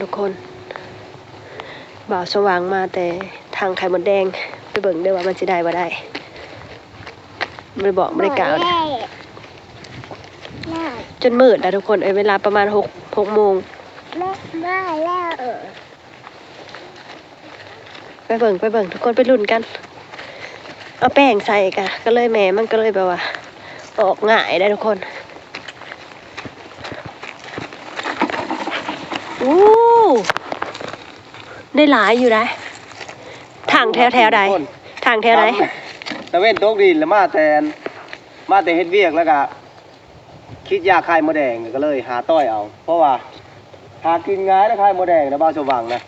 ທຸກຄົນ ບ່າວສະຫວ່າງມາແຕ່ຖັງໄຂ່ມົດແດງ ໄປເບິ່ງເດີວ່າມັນຊິໄດ້ບໍ່ໄດ້ ບໍ່ໄດ້ບອກບໍ່ໄດ້ກ່າວ ຈົນມືດແລ້ວທຸກຄົນເອີຍ ເວລາປະມານຫົກ ຫົກໂມງ ມາແລ້ວ. ໄປເບິ່ງ ໄປເບິ່ງ ທຸກຄົນໄປລຸ້ນກັນ ເອົາແປ້ງໃສ່ກະ ກະເລີຍແມ່ມັນກະເລີຍແບບວ່າອອກງ່າຍໄດ໋ທຸກຄົນ. ໂອ້ ໄດ້ຫຼາຍຢູ່ໄດ໋ ຖັງແຖວແຖວໃດ ຖັງແຖວໃດ ຕາເວັນຕົກດິນລະມາແຕ່ ມາແຕ່ເຮັດວຽກ ລະກະ ຄິດຢາກໄຂ່ມົດແດງ ກະເລີຍຫາຕ້ອຍເອົາ ເພາະວ່າຫາກິນງ່າຍນະໄຂ່ມົດແດງນະ ບ່າວສະຫວ່າງນະ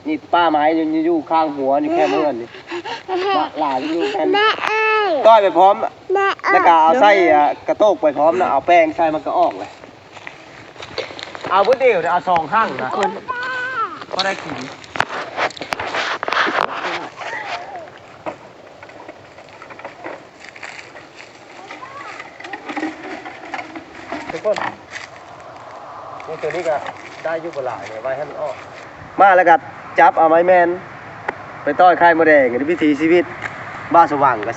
ນີ້ປ່າໄມ້ຢູ່ ຢູ່ຂ້າງຫົວ ຢູ່ແຄມເຮືອນນີ້ ຫຼາຍຢູ່ແຄມ ຕ້ອຍໄປພ້ອມ ລະກະເອົາໃສ່ ອາ ກະໂຕກໄປພ້ອມນະ ເອົາແປ້ງໃສ່ມັນກະອອກເລີຍ ເອົາເບິດດຽວ ເອົາສອງຖັງນະ ຄົນ ພໍໄດ້ກິນ. ທຸກຄົນ ນີ້ ໂຕນີ້ກະໄດ້ຢູ່ບໍ່ຫຼາຍນີ້ ໄວ້ໃຫ້ມັນອອກ ມາແລ້ວກະຈັບເອົາໄມ້ແມ່ນ ໄປຕ້ອຍໄຂ່ມົດແດງ ວິຖີຊີວິດບ່າວສະຫວ່າງກະ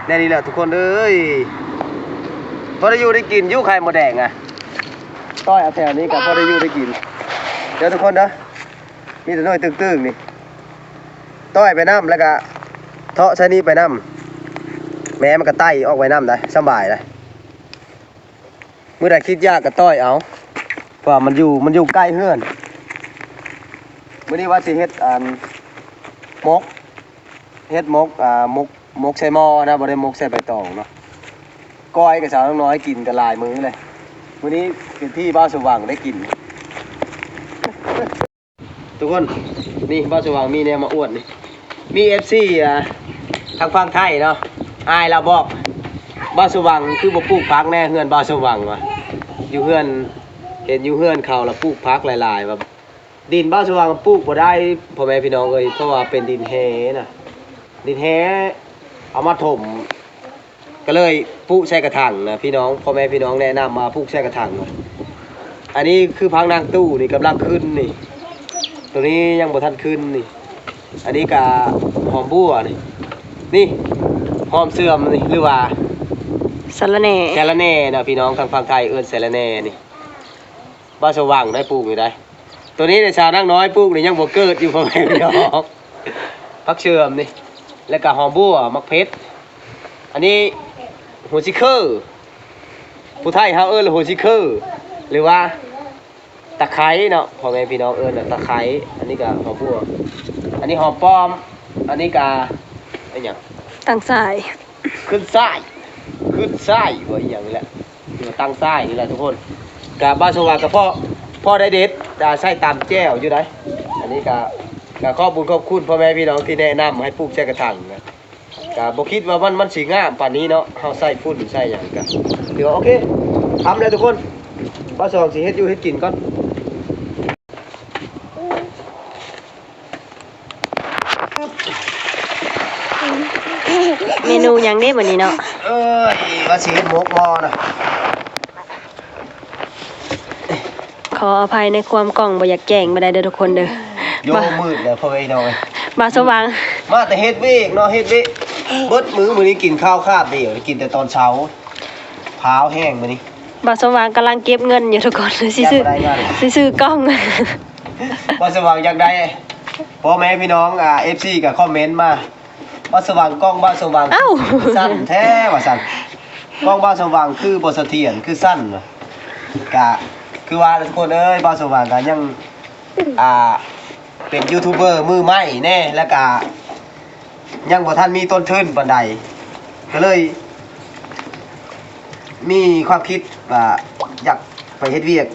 ແນວນີ້ແຫຼະທຸກຄົນເອີຍ ພໍໄດ້ຢູ່ໄດ້ກິນຢູ່ໄຂ່ມົດແດງອະ ຕ້ອຍເອົາແຖວນີ້ກະພໍໄດ້ຢູ່ໄດ້ກິນ ເດີທຸກຄົນເດີ ມີແຕ່ໜ່ວຍຕຶກໆນີ້ ຕ້ອຍໄປນຳ ແລ້ວກະເທາະໃສ່ນີ້ໄປນຳ ແມ່ມັນກະໄຕ່ອອກໄປນຳໄດ໋ ສະບາຍໄດ໋ ມື້ໃດຄິດຢາກກະຕ້ອຍເອົາ ເພາະວ່າມັນຢູ່ ມັນຢູ່ໃກ້ເຮືອນ ມື້ນີ້ວ່າຊິເຮັດອັນ ໝົກ ເຮັດໝົກ ອາ ໝົກ ໝົກໃສ່ໝໍ້ນະ ບໍ່ໄດ້ໝົກໃສ່ໃບຕອງເນາະ ກ້ອຍກະສາວນ້ອຍກິນກະຫຼາຍມື້ເລີຍ ມື້ນີ້ເປັນທີ່ບ່າວສະຫວ່າງໄດ້ກິນ. ທຸກຄົນ ນີ້ບ່າວສະຫວ່າງມີແນວມາອວດນີ້ ມີເອັຟຊີ ອ່າ ທາງຝັ່ງໄທເນາະ ອ້າຍລາວບອກ ບ່າວສະຫວ່າງຄືບໍ່ປູກຜັກແນ່ເຮືອນບ່າວສະຫວ່າງວ່າ ຢູ່ເຮືອນ ເຫັນຢູ່ເຮືອນເຂົາລະປູກຜັກຫຼາຍໆ ວ່າດິນບ່າວສະຫວ່າງປູກບໍ່ໄດ້ ພໍ່ແມ່ພີ່ນ້ອງເອີຍ ເພາະວ່າເປັນດິນແຮ່ນະ ດິນແຮ່ເອົາມາຖົມ ກະເລີຍປູກໃສ່ກະຖາງນະ ພີ່ນ້ອງ ພໍ່ແມ່ພີ່ນ້ອງແນະນຳມາປູກໃສ່ກະຖາງນະ ອັນນີ້ຄືຜັກນາງຕູ້ນີ້ກຳລັງຂຶ້ນນີ້ ໂຕນີ້ຍັງບໍ່ທັນຂຶ້ນນີ້ ອັນນີ້ກະຫອມບົ່ວນີ້ ນີ້ຫອມເຊື່ອມນີ້ ຫຼືວ່າສະລະແໜ ສະລະແໜນະ ພີ່ນ້ອງ ທາງຝັ່ງໄທເອີ້ນສະລະແໜນີ້ ບ່າວສະຫວ່າງໄດ້ປູກຢູ່ໃດ໋ ໂຕນີ້ນະ ສາວນາງນ້ອຍປູກນີ້ຍັງບໍ່ເກີດຢູ່ ພໍ່ແມ່ພີ່ນ້ອງ ຜັກເຊື່ອມນີ້ ແລ້ວກະຫອມບົ່ວ ໝາກເຜັດ ອັນນີ້ຫົວຊິເຄີ ຜູ້ໄທເຮົາເອີ້ນຫົວຊິເຄີ ຫຼືວ່າຕະໄຄເນາະ ພໍ່ແມ່ພີ່ນ້ອງເອີ້ນວ່າຕະໄຄ ອັນນີ້ກະຫອມບົ່ວ ອັນນີ້ຫອມປ້ອມ ອັນນີ້ກະ ອີຫຍັງ ຕັງຊາຍ ຂຶ້ນຊາຍ ຂຶ້ນຊາຍບໍ່ ອີຫຍັງນີ້ແຫຼະ ຢູ່ຕັງຊາຍນີ້ແຫຼະທຸກຄົນ ກະບ່າວສະຫວ່າງກະພໍ ພໍໄດ້ເດັດ ກະໃຊ້ຕຳແຈ່ວຢູ່ໃດ໋ ອັນນີ້ກະ ກະຂອບບຸນຂອບຄຸນພໍ່ແມ່ພີ່ນ້ອງທີ່ແນະນຳໃຫ້ປູກໃສ່ກະຖາງນະ ກະບໍ່ຄິດວ່າມັນ ມັນຊິງາມປານນີ້ເນາະ ເຮົາໃສ່ຝຸ່ນໃສ່ຫຍັງກະ ຖືວ່າໂອເຄ ທຳແລ້ວທຸກຄົນ ບ່າວສະຫວ່າງຊິເຮັດຢູ່ເຮັດກິນກ່ອນ. ເມນູຫຍັງເດ້ມື້ນີ້ເນາະ? ເອີຍ ວ່າຊິເຮັດໝົກໝໍ້ນະ ຂໍອະໄພໃນຄວາມກ້ອງບໍ່ຢາກແຈ້ງປານໃດເດີທຸກຄົນເດີ. ໂຍ ມືດແລ້ວພໍ່ແມ່ພີ່ນ້ອງເອີຍ ບ່າວສະຫວ່າງ ມາແຕ່ເຮັດວຽກເນາະ ເຮັດວຽກເບິດມື້ ມື້ນີ້ກິນເຂົ້າຄາບດຽວ ກິນແຕ່ຕອນເຊົ້າ ພາວແຮງມື້ນີ້. ບ່າວສະຫວ່າງກຳລັງເກັບເງິນຢູ່ທຸກຄົນ ຊິຊື້ ຊິຊື້ກ້ອງ ບ່າວສະຫວ່າງຢາກໄດ້ ພໍ່ແມ່ພີ່ນ້ອງ ອ່າ ເອັຟຊີ ກໍຄອມເມັນມາ ບ່າວສະຫວ່າງ ກ້ອງບ່າວສະຫວ່າງ ເອົ້າ ສັ້ນແທ້ວ່າຊັ້ນ ກ້ອງບ່າວສະຫວ່າງຄືບໍ່ສະຖຽນ ຄືສັ້ນ ກະຄືວ່າແຫຼະທຸກຄົນເອີຍ ບ່າວສະຫວ່າງກໍຍັງ ອ່າ ເປັນຢູທູບເບີມືໃໝ່ແດ່ ແລ້ວກະຍັງບໍ່ທັນມີຕົ້ນທຶນປານໃດ ກໍເລີຍມີຄວາມຄິດວ່າຢາກໄປເຮັດວຽກ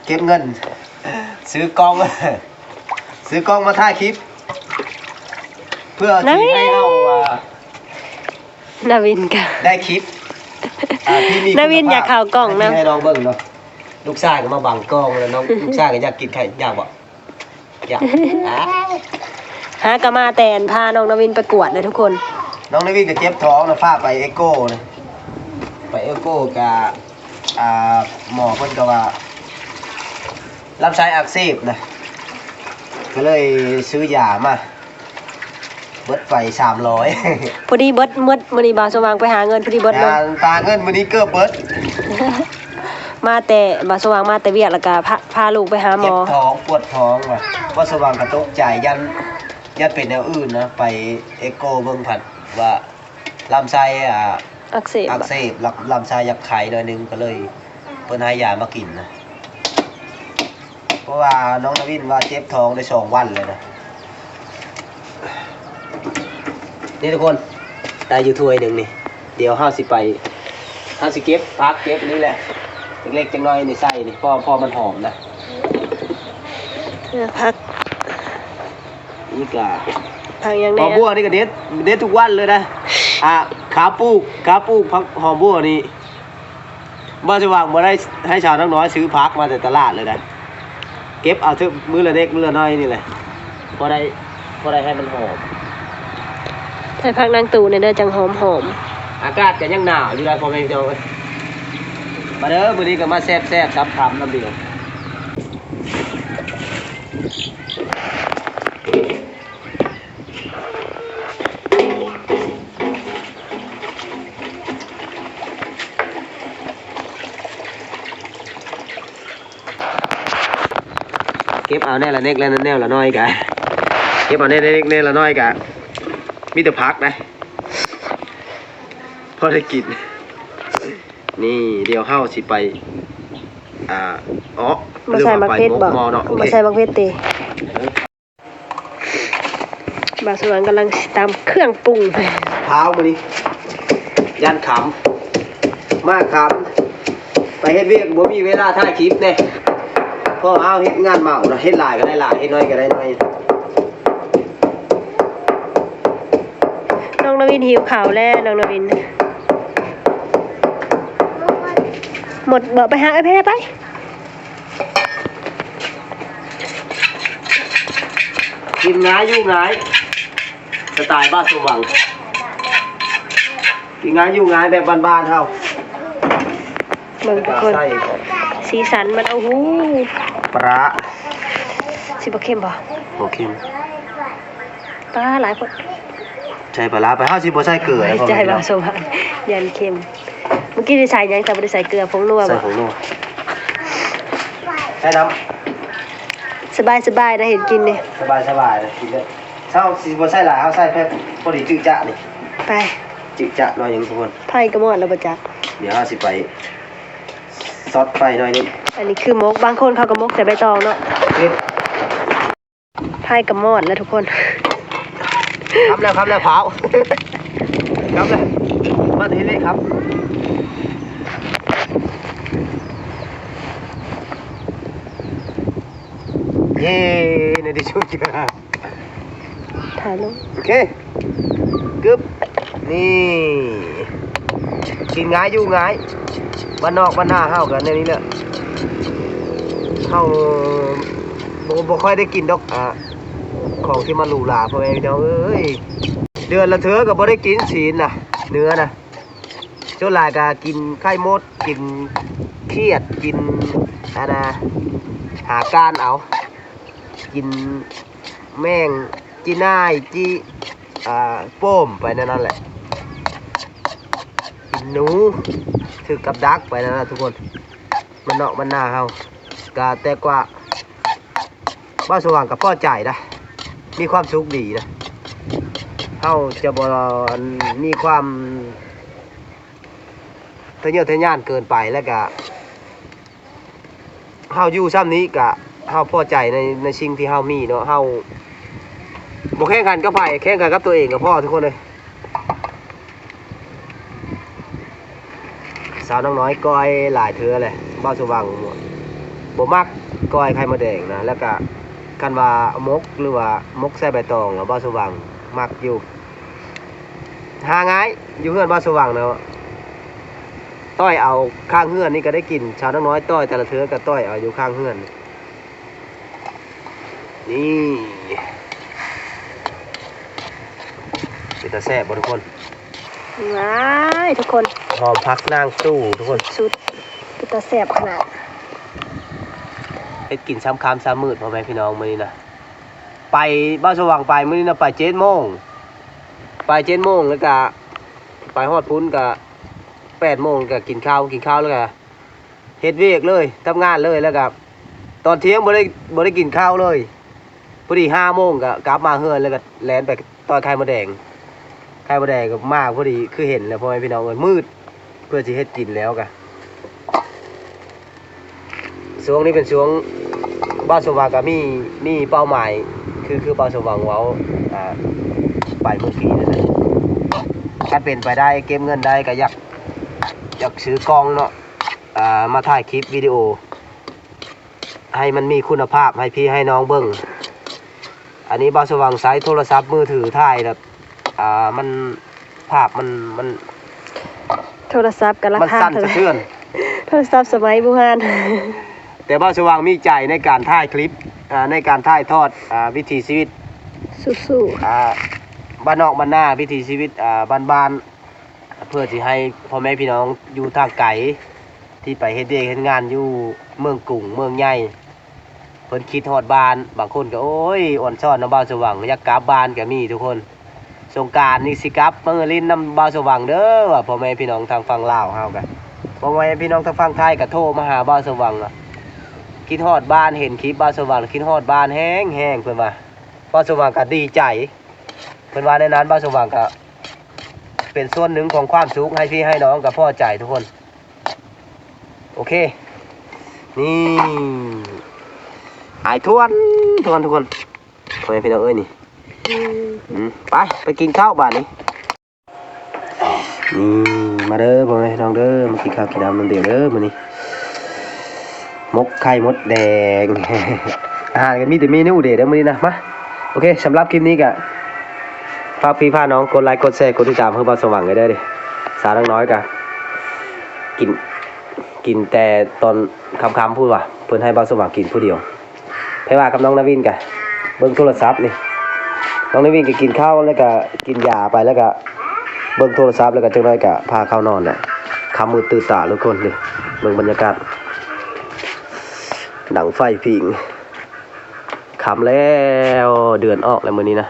ເກັບເງິນ ຊື້ກ້ອງ ຊື້ກ້ອງມາຖ່າຍຄລິບ ເພື່ອທີ່ໃຫ້ເຮົາ ອ່າ ນາວິນກະ ໄດ້ຄລິບ ອ່າ ທີ່ມີ ນາວິນ ຄຸນນະພາບ ຢາກເຂົ້າກ້ອງນຳ ໃຫ້ພີ່ໃຫ້ນ້ອງເບິ່ງເນາະ ລູກຊາຍກໍມາບັງກ້ອງແລ້ວ ນ້ອງ ລູກຊາຍກໍຢາກກິນໄຂ່ ຢາກບໍ່? ຢາກ ອ່າ ຫາກໍມາແຕ່ພານ້ອງນາວິນໄປກວດນະທຸກຄົນ ນ້ອງນາວິນກໍເຈັບທ້ອງນະ ພາໄປເອໂກນະ ໄປເອໂກກະ ອ່າ ໝໍເພິ່ນກໍວ່າ ລຳໄສ້ອັກເສບນະ ກໍເລີຍຊື້ຢາມາ ເບິດໄປສາມຮ້ອຍ. ພໍດີເບິດໝົດ ມື້ນີ້ບ່າວສວ່າງໄປຫາເງິນ ພໍດີເບິດເລີຍ. ຕາເງິນມື້ນີ້ເກືອບເບິດ ມາແຕ່ ບ່າວສວ່າງມາແຕ່ວຽກ ແລ້ວກໍພາ ພາລູກໄປຫາໝໍ. ເຈັບທ້ອງ ປວດທ້ອງວ່າ ບ່າວສວ່າງກໍຕົກໃຈ ຢ້ານ ຢ້ານເປັນແນວອື່ນນະ ໄປເອັກໂກເບິ່ງພັດວ່າ ລຳໄສ້ ອ່າ ອັກເສບ ອັກເສບ ລຳ ລຳໄສ້ຢາກໄຄໜ້ອຍໜຶ່ງ ກໍເລີຍເພິ່ນໃຫ້ຢາມາກິນນະ. ເພາະວ່ານ້ອງນາວິນວ່າເຈັບທ້ອງໄດ້ສອງວັນແລ້ວນະ. ນີ້ທຸກຄົນ ໄດ້ຢູ່ຖ້ວຍໜຶ່ງນີ້ ດຽວເຮົາຊິໄປ ເຮົາຊິເກັບຜັກເກັບນີ້ແຫຼະ ເລັກໆ ຈັກໜ້ອຍນີ້ໃສ່ນີ້ ເພາະ ເພາະມັນຫອມນະ. ເອີ ຜັກ ນີ້ກະ ຜັກຫຍັງແດ່? ຫອມບົວນີ້ກະເດັດ ເດັດທຸກວັນເລີຍນະ. ອ່າ ຂາປູກ ຂາປູກຜັກຫອມບົວນີ້ ບ່າວສວ່າງບໍ່ໄດ້ໃຫ້ສາວນາງນ້ອຍຊື້ຜັກມາແຕ່ຕະຫຼາດເລີຍນະ. ເກັບເອົາເທື່ອມື້ລະເລັກມື້ລະນ້ອຍນີ້ແຫຼະ ພໍໄດ້ ພໍໄດ້ໃຫ້ມັນຫອມ. ໃສ່ຜັກນາງຕູແດ່ເດີ ຈັ່ງຫອມໆ. ອາກາດກະຍັງໜາວຢູ່ໄດ໋ ພໍ່ແມ່ພີ່ນ້ອງເອີຍ. ມາເດີ ມື້ນີ້ກະມາແຊບໆ ຕຳຂາມນຳດຽວ. ເກັບເອົາແດ່ລະເລັກແດ່ ແດ່ລະນ້ອຍກະ ເກັບເອົາແດ່ລະເລັກແດ່ລະນ້ອຍກະ ມີແຕ່ຜັກນະ ພໍໄດ້ກິນ. ນີ້ ດຽວເຮົາຊິໄປ ອ່າ ເອາະ ບໍ່ໃສ່ໝາກເຜັດບໍ່? ຫຼືວ່າໄປໝົກໝໍ້ເນາະ. ໂອເຄ ບໍ່ໃສ່ໝາກເຜັດຕິ? ບ່າວສວ່າງກຳລັງຊິຕຳເຄື່ອງປຸງ. ພ້າວມື້ນີ້ຢ້ານຄ່ຳ ມາຄ່ຳ ໄປເຮັດວຽກບໍ່ມີເວລາຖ່າຍຄລິບແດ່ ເພາະເຮົາເຮັດງານເໝົາເນາະ ເຮັດຫຼາຍກໍໄດ້ຫຼາຍ ເຮັດໜ້ອຍກໍໄດ້ໜ້ອຍ. ນ້ອງນາວິນຫິວເຂົ້າແລ້ວ ນ້ອງນາວິນ. ໝົດບໍ່? ໄປຫາເອື້ອຍແພໄປ. ກິນງ່າຍຢູ່ງ່າຍ ສະໄຕລ໌ບ້ານສົມຫວັງ ກິນງ່າຍຢູ່ງ່າຍແບບບ້ານໆເຮົາ. ເບິ່ງທຸກຄົນ ແລ້ວກໍໃສ່ ສີສັນມັນ ໂອ້ໂຫ ປາ ຊິບໍ່ເຄັມບໍ່? ບໍ່ເຄັມ. ປາຫຼາຍໂພດ ໃສ່ປາຫຼາໄປ ເຮົາຊິບໍ່ໃສ່ເກືອ. ໃສ່ ພໍ່ແມ່ພີ່ນ້ອງ ບ່າວສົມຫວັງ ຢ້ານເຄັມ. ເມື່ອກີ້ໄດ້ໃສ່ຫຍັງ ແຕ່ບໍ່ໄດ້ໃສ່ເກືອ ຜົງນົວ ໃສ່ ບໍ່ ຜົງນົວ ໃສ່ນ້ຳ. ສະບາຍໆ ໄດ້ເຮັດກິນນີ້ ສະບາຍໆ ໄດ້ກິນເລີຍ. ເຮົາຊິບໍ່ໃສ່ຫຼາຍ ເຮົາໃສ່ແຄ່ພໍດີຈື່ຈະນີ້. ໄປ ຈື່ຈະໜ້ອຍໜຶ່ງທຸກຄົນ. ໄຟກໍມອດແລ້ວບໍ່ຈັກ ດຽວເຮົາຊິໄປຊອດໄຟໜ້ອຍໜຶ່ງ. ອັນນີ້ຄືໝົກ ບາງຄົນເຂົາກໍໝົກໃສ່ໃບຕອງເນາະ. ເຮັດ ໄຟກໍມອດແລ້ວທຸກຄົນ. ຄ່ຳແລ້ວ ຄ່ຳແລ້ວ ພ້າວ ຄ່ຳແລ້ວ ມາທີ່ນີ້ຄ່ຳ. ເຢ້ ໃນທີ່ສຸດ ຖ່າຍລົງ. ໂອເຄ ກຶບ ນີ້ ກິນງ່າຍຢູ່ງ່າຍ ບ້ານນອກບ້ານນາເຮົາກໍແນວນີ້ແຫຼະ. ເຮົາບໍ່ ບໍ່ຄ່ອຍໄດ້ກິນດອກ ອ່າ ຂອງທີ່ມັນຫຼູຫຼາ ພໍ່ແມ່ພີ່ນ້ອງເອີຍ. ເດືອນລະເທື່ອກໍບໍ່ໄດ້ກິນຊີ້ນນະ ເນື້ອນະ. ສ່ວນຫຼາຍກໍກິນໄຂ່ມົດ ກິນຂຽດ ກິນ ອັນນະ ຫາກ້ານເອົາ ກິນແມງຈີ່ໜ້າຍ ຈີ່ ອ່າ ໂປ້ມໄປແນວນັ້ນແຫຼະ. ກິນໜູ ຖືກກັບດັກໄປນັ້ນນະທຸກຄົນ. ບ້ານນອກບ້ານນາເຮົາ ກະແຕ່ກວ່າ ບ່າວສວ່າງກໍພໍໃຈນະ ມີຄວາມສຸກດີນະ. ເຮົາຈະບໍ່ ອັນ ມີຄວາມທະເຍີະທະຍານເກີນໄປ ແລ້ວກະ ເຮົາຢູ່ຊ່ຳນີ້ກະ ເຮົາພໍໃຈໃນ ໃນສິ່ງທີ່ເຮົາມີເນາະ. ເຮົາບໍ່ແຂ່ງຂັນກັບໃຜ ແຂ່ງຂັນກັບຕົວເອງກໍພໍ ທຸກຄົນເອີຍ. ສາວນາງນ້ອຍກ້ອຍຫຼາຍເທື່ອແຫຼະ ບ່າວສວ່າງບໍ່ມັກກ້ອຍໄຂ່ມົດແດງນະ. ແລ້ວກະຄັນວ່າໝົກ ຫຼືວ່າໝົກໃສ່ໃບຕອງ ແລ້ວບ່າວສວ່າງມັກຢູ່ ຫາງ່າຍ ຢູ່ເຮືອນບ່າວສວ່າງນະ. ຕ້ອຍເອົາຂ້າງເຮືອນນີ້ກໍໄດ້ກິນ ສາວນາງນ້ອຍຕ້ອຍແຕ່ລະເທື່ອກໍຕ້ອຍເອົາຢູ່ຂ້າງເຮືອນ. ນີ້ ເປັນຕາແຊບບໍ່ທຸກຄົນ? ວ້າຍ ທຸກຄົນ ຫອມຜັກນາງຕູ້ທຸກຄົນ ສຸດໆ ເປັນຕາແຊບຂະໜາດ. ເຮັດກິນຊາມຄ່ຳຊາມມືດ ພໍ່ແມ່ພີ່ນ້ອງ ມື້ນີ້ນະ. ໄປ ບ່າວສະຫວ່າງໄປມື້ນີ້ນະ ໄປເຈັດໂມງ ໄປເຈັດໂມງ ແລ້ວກະໄປຮອດພຸ້ນກະແປດໂມງ ກະກິນເຂົ້າ ກິນເຂົ້າແລ້ວກະເຮັດວຽກເລີຍ ທຳງານເລີຍ ແລ້ວກະຕອນທ່ຽງບໍ່ໄດ້ ບໍ່ໄດ້ກິນເຂົ້າເລີຍ. ພໍດີຫ້າໂມງກະກັບມາເຮືອນ ແລ້ວກະແລ່ນໄປ ຕ່ອຍໄຂ່ມົດແດງ ໄຂ່ມົດແດງກໍມາພໍດີ ຄືເຫັນແຫຼະ ພໍ່ແມ່ພີ່ນ້ອງເອີຍ ມືດ ເພື່ອຊິເຮັດກິນແລ້ວກະ ຊ່ວງນີ້ເປັນຊ່ວງ ບ່າວສະຫວ່າງກໍມີ ມີເປົ້າໝາຍ ຄື ຄືບ່າວສະຫວ່າງເວົ້າ ອ່າ ໄປເມື່ອກີ້ນັ້ນແຫຼະ ຄັນເປັນໄປໄດ້ ເກັບເງິນໄດ້ ກໍຢາກ ຢາກຊື້ກ້ອງເນາະ ອ່າ ມາຖ່າຍຄລິບວິດີໂອ ໃຫ້ມັນມີຄຸນນະພາບໃຫ້ພີ່ໃຫ້ນ້ອງເບິ່ງ. ອັນນີ້ບ່າວສະຫວ່າງໃຊ້ໂທລະສັບມືຖືຖ່າຍແບບ ອ່າ ມັນ ພາບມັນ ມັນ ໂທລະສັບກະລາ ມັນສັ່ນສະເທືອນ ໂທລະສັບສະໄໝບູຮານ ແຕ່ບ່າວສະຫວ່າງມີໃຈໃນການຖ່າຍຄລິບ ອ່າ ໃນການຖ່າຍທອດ ອ່າ ວິຖີຊີວິດ ສູ້ໆ ອ່າ ບ້ານນອກບ້ານນາ ວິຖີຊີວິດ ອ່າ ບ້ານໆ ເພື່ອຊິໃຫ້ພໍ່ແມ່ພີ່ນ້ອງຢູ່ທາງໄກ ທີ່ໄປເຮັດວຽກເຮັດງານຢູ່ເມືອງກຸງເມືອງໃຫຍ່ ເພິ່ນຄິດຮອດບ້ານ ບາງຄົນກໍ ໂອ້ຍ ອອນຊອນນຳບ່າວສະຫວ່າງ ຢາກກັບບ້ານກໍມີທຸກຄົນ. ສົງການນີ້ຊິກັບມາຫຼິ້ນນຳບ່າວສະຫວ່າງເດີ ວ່າພໍ່ແມ່ພີ່ນ້ອງທາງຝັ່ງລາວເຮົາກະ ພໍ່ແມ່ພີ່ນ້ອງທາງຝັ່ງໄທກໍໂທມາຫາບ່າວສະຫວ່າງວ່າ ຄິດຮອດບ້ານ ເຫັນຄລິບບ່າວສະຫວ່າງ ຄິດຮອດບ້ານແຮງໆ ເພິ່ນວ່າ. ບ່າວສະຫວ່າງກໍດີໃຈ ເພິ່ນວ່າແນວນັ້ນ ບ່າວສະຫວ່າງກໍເປັນສ່ວນໜຶ່ງຂອງຄວາມສຸກ ໃຫ້ພີ່ໃຫ້ນ້ອງກໍພໍໃຈທຸກຄົນ. ໂອເຄ ນີ້ ອາຍທວນ ທວນທຸກຄົນ ພໍ່ແມ່ພີ່ນ້ອງເອີຍ ນີ້ ອືມ ອືມ ໄປ ໄປກິນເຂົ້າບາດນີ້. ນີ້ ມາເດີພໍ່ແມ່ພີ່ນ້ອງເດີ ມາກິນເຂົ້າກິນນ້ຳນຳດຽວເດີມື້ນີ້ ໝົກໄຂ່ມົດແດງ ອາຫານກໍມີແຕ່ເມນູເດເດີມື້ນີ້ນະ. ມາ ໂອເຄ ສຳລັບຄລິບນີ້ກໍຝາກພີ່ຝາກນ້ອງກົດໄລກົດແຊກົດຕິດຕາມໃຫ້ບ່າວສະຫວ່າງເດີ ສາວນາງນ້ອຍກໍກິນ ກິນແຕ່ຕອນຄ່ຳໆ ພຸ້ນວ່າ ເພິ່ນໃຫ້ບ່າວສະຫວ່າງກິນຜູ້ດຽວ. ແພວ່າກັບນ້ອງນາວິນກະເບິ່ງໂທລະສັບນີ້ ນ້ອງນາວິນກະກິນເຂົ້າ ແລ້ວກະກິນຢາໄປ ແລ້ວກະເບິ່ງໂທລະສັບ ແລ້ວກະຈັກໜ້ອຍກະພາເຂົ້ານອນແຫຼະ. ຄ່ຳມືດຕື່ນຕາທຸກຄົນ ນີ້ ເບິ່ງບັນຍາກາດ ດັງໄຟຜິງ. ຄ່ຳແລ້ວ ເດືອນອອກແລ້ວມື້ນີ້ນະ.